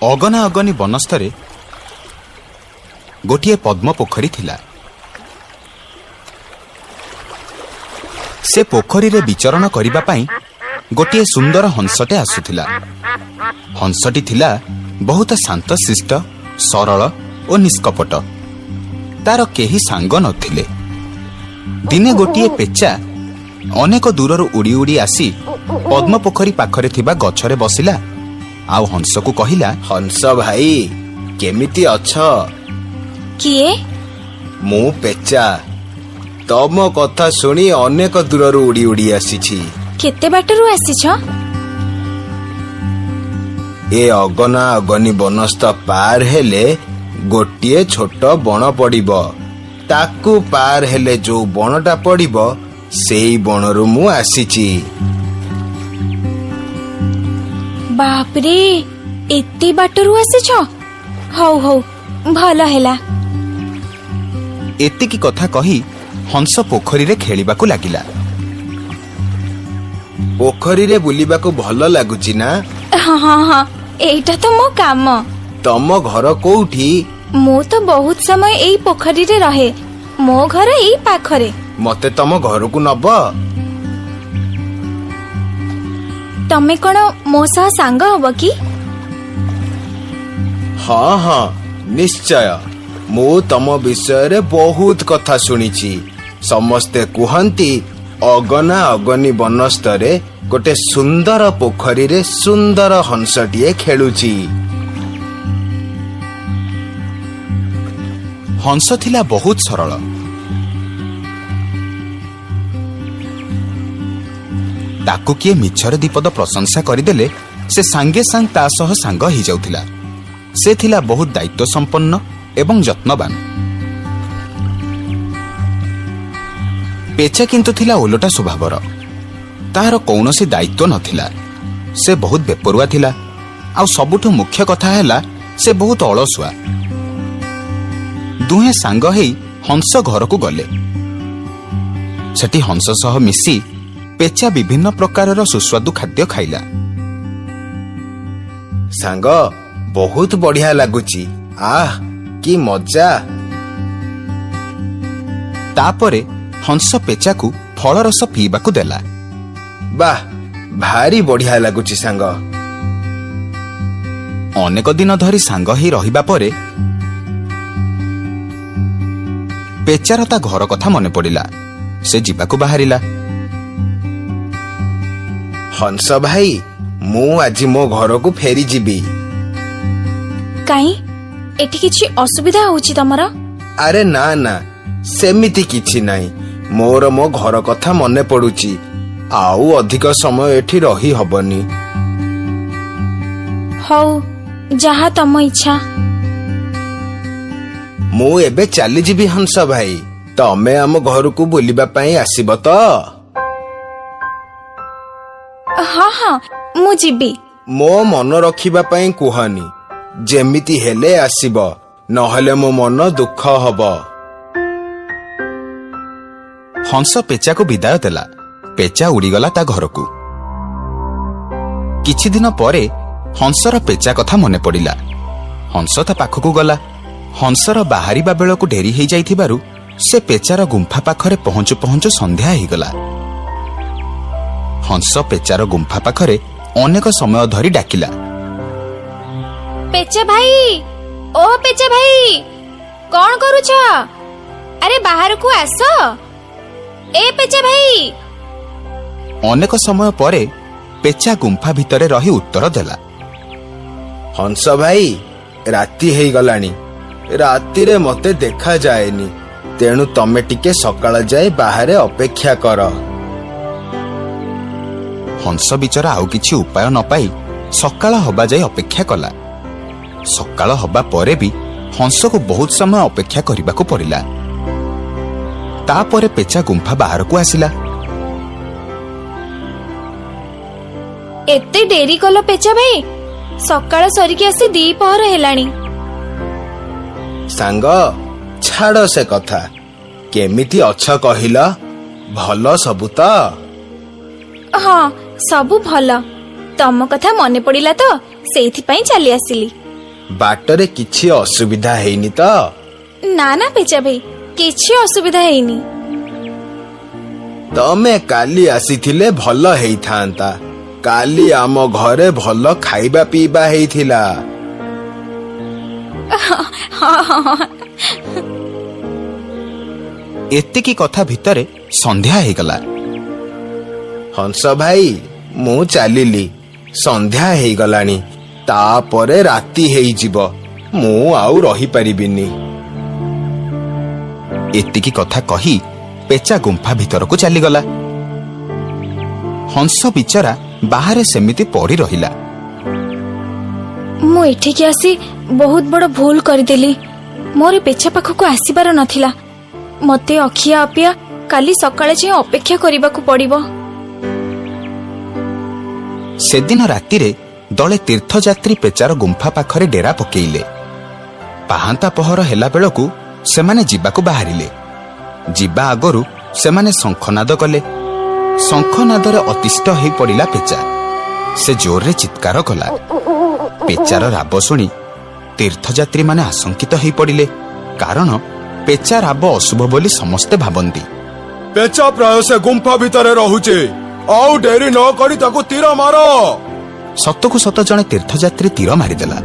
ଅଗନା ଅଗନି ବନସ୍ତରେ ଗୋଟିଏ ପଦ୍ମ ପୋଖରୀ ଥିଲା। ସେ ପୋଖରୀରେ ବିଚରଣ କରିବା ପାଇଁ ଗୋଟିଏ ସୁନ୍ଦର ହଂସଟେ ଆସୁଥିଲା। ହଂସଟି ଥିଲା ବହୁତ ଶାନ୍ତଶିଷ୍ଟ, ସରଳ ଓ ନିଷ୍କପଟ। ତାର କେହି ସାଙ୍ଗ ନଥିଲେ। ଦିନେ ଗୋଟିଏ ପେଚା ଅନେକ ଦୂରରୁ ଉଡ଼ି ଉଡ଼ି ଆସି ପଦ୍ମ ପୋଖରୀ ପାଖରେ ଥିବା ଗଛରେ ବସିଲା ଆଉ ହଂସକୁ କହିଲା, ହଂସ ଭାଇ, କେମିତି ଅଛ? କିଏ? ମୁଁ ପେଚା। ତମ କଥା ଶୁଣି ଅନେକ ଦୂରରୁ ଉଡ଼ି ଉଡ଼ି ଆସିଛି। କେତେ ବାଟରୁ ଆସିଛ? ଏ ଅଗନା ଅଗନି ବନସ୍ତ ପାର ହେଲେ ଗୋଟିଏ ଛୋଟ ବଣ ପଡ଼ିବ। ତାକୁ ପାର ହେଲେ ଯୋଉ ବଣଟା ପଡ଼ିବ, ସେଇ ବଣରୁ ମୁଁ ଆସିଛି। ବାପରେ, ଏତେ ବାଟରୁ ଆସିଛ! ହଉ ହଉ, ଭଲ ହେଲା। ଏତିକି କଥା କହି ହଂସ ପୋଖରୀରେ ଖେଳିବାକୁ ଲାଗିଲା। ପୋଖରୀରେ ବୁଲିବାକୁ ଭଲ ଲାଗୁଛି ନା? ହଁ ହଁ ହଁ, ଏଇଟା ତ ମୋ କାମ। ତମ ଘର କୋଉଠି? ମୁଁ ତ ବହୁତ ସମୟ ଏଇ ପୋଖରୀରେ ରହେ। ମୋ ଘର ଏଇ ପାଖରେ। ମତେ ତମ ଘରକୁ ନବ? ତମେ କଣ ମୋ ସହ ସାଙ୍ଗ ହବ କି? ହଁ ହଁ, ନିଶ୍ଚୟ। ମୁଁ ତମ ବିଷୟରେ ବହୁତ କଥା ଶୁଣିଛି। ସମସ୍ତେ କୁହନ୍ତି ଅଗନା ଅଗନି ବନସ୍ତରେ ଗୋଟେ ସୁନ୍ଦର ପୋଖରୀରେ ସୁନ୍ଦର ହଂସଟିଏ ଖେଳୁଛି। ହଂସ ଥିଲା ବହୁତ ସରଳ। ତାକୁ କିଏ ମିଛରେ ଦିପଦ ପ୍ରଶଂସା କରିଦେଲେ ସେ ସାଙ୍ଗେ ସାଙ୍ଗେ ତା ସହ ସାଙ୍ଗ ହେଇଯାଉଥିଲା। ସେ ଥିଲା ବହୁତ ଦାୟିତ୍ୱ ସମ୍ପନ୍ନ ଏବଂ ଯତ୍ନବାନ। ପେଚା କିନ୍ତୁ ଥିଲା ଓଲଟା ସ୍ୱଭାବର। ତାହାର କୌଣସି ଦାୟିତ୍ୱ ନଥିଲା। ସେ ବହୁତ ବେପରୁଆ ଥିଲା ଆଉ ସବୁଠୁ ମୁଖ୍ୟ କଥା ହେଲା ସେ ବହୁତ ଅଳସୁଆ। ଦୁହେଁ ସାଙ୍ଗ ହେଇ ହଂସ ଘରକୁ ଗଲେ। ସେଠି ହଂସ ସହ ମିଶି ପେଚା ବିଭିନ୍ନ ପ୍ରକାରର ସୁସ୍ୱାଦୁ ଖାଦ୍ୟ ଖାଇଲା। ସାଙ୍ଗ, ବହୁତ ବଢିଆ ଲାଗୁଛି। ଆହ, କି ମଜା! ତାପରେ ହଂସ ପେଚାକୁ ଫଳରସ ପିଇବାକୁ ଦେଲା। ବାଃ, ଭାରି ବଢିଆ ଲାଗୁଛି ସାଙ୍ଗ। ଅନେକ ଦିନ ଧରି ସାଙ୍ଗ ହେଇ ରହିବା ପରେ ପେଚାର ତା ଘର କଥା ମନେ ପଡ଼ିଲା। ସେ ଯିବାକୁ ବାହାରିଲା। ହଂସ ଭାଇ, ମୁଁ ଆଜି ମୋ ଘରକୁ ଫେରିଯିବି। କାଇଁ, ଏଠି କିଛି ଅସୁବିଧା ହଉଛି ତମର? ଆରେ ନା ନା, ସେମିତି କିଛି ନାହିଁ। ମୋର ମୋ ଘର କଥା ମନେ ପଡୁଛି। ଆଉ ଅଧିକ ସମୟ ଏଠି ରହି ହବନି। ହଉ, ଯାହା ତମ ଇଚ୍ଛା। ମୁଁ ଏବେ ଚାଲିଯିବି ହଂସ ଭାଇ। ତମେ ଆମ ଘରକୁ ବୁଲିବା ପାଇଁ ଆସିବ ତ? ହଁ ହଁ, ମୁଁ ଯିବି। ମୋ ମନ ରଖିବା ପାଇଁ କୁହନି। ଯେମିତି ହେଲେ ଆସିବ, ନହେଲେ ମୋ ମନ ଦୁଃଖ ହବ। ହଂସ ପେଚାକୁ ବିଦାୟ ଦେଲା। ପେଚା ଉଡ଼ିଗଲା ତା ଘରକୁ। କିଛି ଦିନ ପରେ ହଂସର ପେଚା କଥା ମନେ ପଡ଼ିଲା। ହଂସ ତା ପାଖକୁ ଗଲା। ହଂସର ବାହାରିବା ବେଳକୁ ଡେରି ହେଇଯାଇଥିବାରୁ ସେ ପେଚାର ଗୁମ୍ଫା ପାଖରେ ପହଞ୍ଚୁ ପହଞ୍ଚୁ ସନ୍ଧ୍ୟା ହେଇଗଲା। ହଂସ ପେଚାର ଗୁମ୍ଫା ପାଖରେ ଅନେକ ସମୟ ଧରି ଡାକିଲା। ପେଚା ଭାଇ, ଓ ପେଚା ଭାଇ, କଣ କରୁଛ? ଆରେ ବାହାରକୁ ଆସ। ଏ ପେଚା ଭାଇ! ଅନେକ ସମୟ ପରେ ପେଚା ଗୁମ୍ଫା ଭିତରେ ରହି ଉତ୍ତର ଦେଲା, ହଂସ ଭାଇ, ରାତି ହେଇଗଲାଣି। ରାତିରେ ମତେ ଦେଖାଯାଏନି, ତେଣୁ ତମେ ଟିକେ ସକାଳ ଯାଏ ବାହାରେ ଅପେକ୍ଷା କର। ହଂସ ବିଚରା ଆଉ କିଛି ଉପାୟ ନ ପାଇ ସକାଳ ହବା ଯାଇ ଅପେକ୍ଷା କଲା। ସକାଳ ହବା ପରେ ବି ହଂସକୁ ବହୁତ ସମୟ ଅପେକ୍ଷା କରିବାକୁ ପଡ଼ିଲା। ତାପରେ ପେଚା ଗୁମ୍ଫା ବାହାରକୁ ଆସିଲା। ଏତେ ଡେରି କଲ ପେଚା ଭାଇ! ସକାଳ ସରିକି ଆସି ଦିପହର ହେଲାଣି। ସାଙ୍ଗ, ଛାଡ ସେ କଥା। କେମିତି ଅଛ କହିଲ? ଭଲ ସବୁ ତ? ହଁ, ସବୁ ଭଲ। ତମ କଥା ମନେ ପଡ଼ିଲା ତ ସେଇଥିପାଇଁ ଚାଲି ଆସିଲି। ବାଟରେ କିଛି ଅସୁବିଧା ହେଇନି ତ? ନା ନା ପେଚା ଭାଇ, କିଛି ଅସୁବିଧା ହେଇନି। ତମେ କାଲି ଆସିଥିଲେ ଭଲ ହେଇଥାନ୍ତା। କାଲି ଆମ ଘରେ ଭଲ ଖାଇବା ପିଇବା ହେଇଥିଲା। ହଁ। ଏତିକି କଥା ଭିତରେ ସନ୍ଧ୍ୟା ହେଇଗଲା। ହଂସ ଭାଇ, ମୁଁ ଚାଲିଲି, ସନ୍ଧ୍ୟା ହେଇଗଲାଣି, ତାପରେ ରାତି ହେଇଯିବ, ମୁଁ ଆଉ ରହିପାରିବିନି। ଏତିକି କଥା କହି ପେଚା ଗୁମ୍ଫା ଭିତରକୁ ଚାଲିଗଲା। ହଂସ ବିଚରା ବାହାରେ ସେମିତି ପଡ଼ି ରହିଲା। ମୁଁ ଏଠିକି ଆସି ବହୁତ ବଡ ଭୁଲ କରିଦେଲି। ମୋର ପେଚା ପାଖକୁ ଆସିବାର ନଥିଲା। ମତେ ଅଖିଆ ଅପିଆ କାଲି ସକାଳେ ଯାଏଁ ଅପେକ୍ଷା କରିବାକୁ ପଡିବ। ସେଦିନ ରାତିରେ ଦଳେ ତୀର୍ଥଯାତ୍ରୀ ପେଚାର ଗୁମ୍ଫା ପାଖରେ ଡେରା ପକେଇଲେ। ପାହାନ୍ତା ପହର ହେଲା ବେଳକୁ ସେମାନେ ଯିବାକୁ ବାହାରିଲେ। ଯିବା ଆଗରୁ ସେମାନେ ଶଙ୍ଖନାଦ କଲେ। ଶଙ୍ଖନାଦରେ ଅତିଷ୍ଠ ହେଇ ପଡ଼ିଲା ପେଚା। ସେ ଜୋରରେ ଚିତ୍କାର କଲା। ପେଚାର ରାବ ଶୁଣି ତୀର୍ଥଯାତ୍ରୀମାନେ ଆଶଙ୍କିତ ହେଇ ପଡ଼ିଲେ, କାରଣ ପେଚା ରାବ ଅଶୁଭ ବୋଲି ସମସ୍ତେ ଭାବନ୍ତି। ପେଚା ପ୍ରାୟ ସେ ଗୁମ୍ଫା ଭିତରେ ରହୁଛି, ଆଉ ଡେରି ନ କରି ତାକୁ ତୀର ମାର। ସତକୁ ସତ ଜଣେ ତୀର୍ଥଯାତ୍ରୀ ତୀର ମାରିଦେଲା।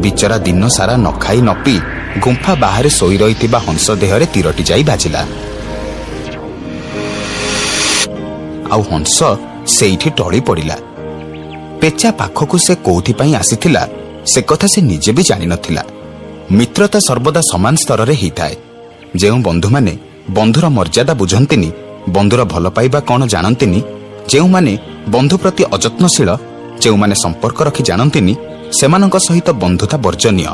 ବିଚରା ଦିନ ସାରା ନ ଖାଇ ନ ପିଇ ଗୁମ୍ଫା ବାହାରେ ଶୋଇ ରହିଥିବା ହଂସ ଦେହରେ ତୀରଟି ଯାଇ ବାଜିଲା, ଆଉ ହଂସ ସେଇଠି ଟଳି ପଡ଼ିଲା। ପେଚା ପାଖକୁ ସେ କୋଉଥିପାଇଁ ଆସିଥିଲା, ସେ କଥା ସେ ନିଜେ ବି ଜାଣିନଥିଲା। ମିତ୍ରତା ସର୍ବଦା ସମାନ ସ୍ତରରେ ହେଇଥାଏ। ଯେଉଁ ବନ୍ଧୁମାନେ ବନ୍ଧୁର ମର୍ଯ୍ୟାଦା ବୁଝନ୍ତିନି, ବନ୍ଧୁର ଭଲ ପାଇବା କ'ଣ ଜାଣନ୍ତିନି, ଯେଉଁମାନେ ବନ୍ଧୁ ପ୍ରତି ଅଯତ୍ନଶୀଳ, ଯେଉଁମାନେ ସମ୍ପର୍କ ରଖି ଜାଣନ୍ତିନି, ସେମାନଙ୍କ ସହିତ ବନ୍ଧୁତା ବର୍ଜନୀୟ।